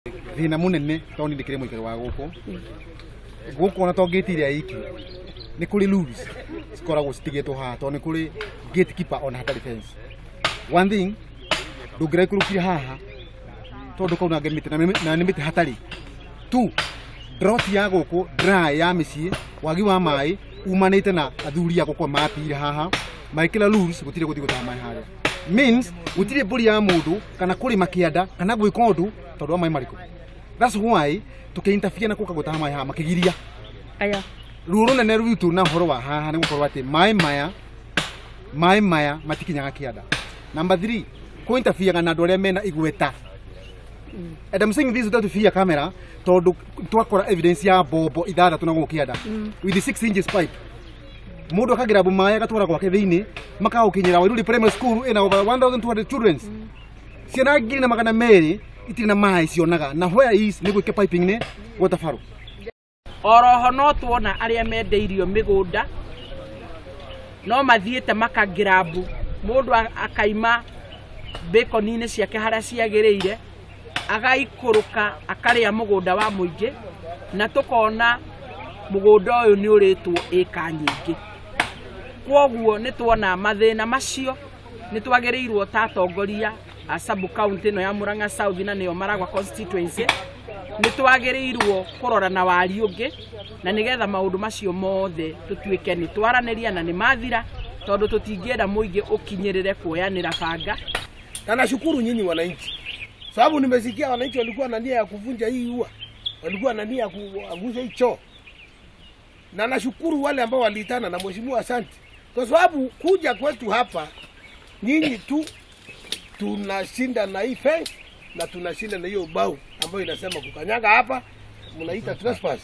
Thina munene tondu ndikire muikari wa guku guku ona to gate iria iki ni kuri rules cikoragwo citigitwo haha tondu ni kuri gatekeeper ona hatari fence. One thing ndungiraikurukia haha tondu kaunange miti na ni miti hatari. Two, drought ya guku dry ya micii wagi wa mai umanite na athuri a gukorwo mapire haha maikira rules gutire guthi gutaha mai haria means gutire mburi ya mundu kana kurima kianda kana gwika undu tondu wa mai mariku. That's why tukiinterfere na kuka gutaha mai haha makigiria aya ruo runene rwitu na horo wa haha ni gukorwo ati mai maya matikinyaga kianda. Number 3, ku interfere na andu aria mena igweta. And I'm saying this without fear camera tondu twakora evidence ya bombo ithathatu na gukianda with the 6 inches pipe mundu akagira maĩ agatwara gwake thiini makagũkinyĩra Wairuri Primary School ina over 1200 children. Ciana 1200 itirĩ na maĩ cionaga na where is nĩ gwĩke piping nĩ water faro. Oroho no tuona arĩa mendeirio mĩgũnda no mathiĩte makangirabu mũndũ akaima bacon-inĩ ciake harĩa ciagĩrĩire agaikũrũka akarĩa mũgũnda wa mũingĩ na tũkona mũgũnda ũyũ nĩ ũrĩtwo ĩka nyingĩ. Kwoguo nĩ tuona mathĩna macio nĩ twagĩrĩirwo ta atongoria a sub county ĩno ya Murang'a South na nĩyo Maragwa constituency nĩ twagĩrĩirwo kũrora na wari ũngĩ na nĩgetha maũndũ macio mothe tũtuĩke nĩ twaranĩria na nĩ mathira tondũ tũtingĩenda mũingĩ ũkinyĩrĩre kuoyanĩra banga. Na nashukuru nyinyi wananchi, sababu nimesikia wananchi walikuwa na nia ya kuvunja hii ua, walikuwa na nia ya kuangusha hii choo. Na nashukuru wale ambao waliitana na mheshimiwa, asante. Kwa sababu kuja kwetu hapa nyinyi tu tunashinda na hii fence na tunashinda na hiyo ubao ambayo inasema kukanyaga hapa mnaita trespass.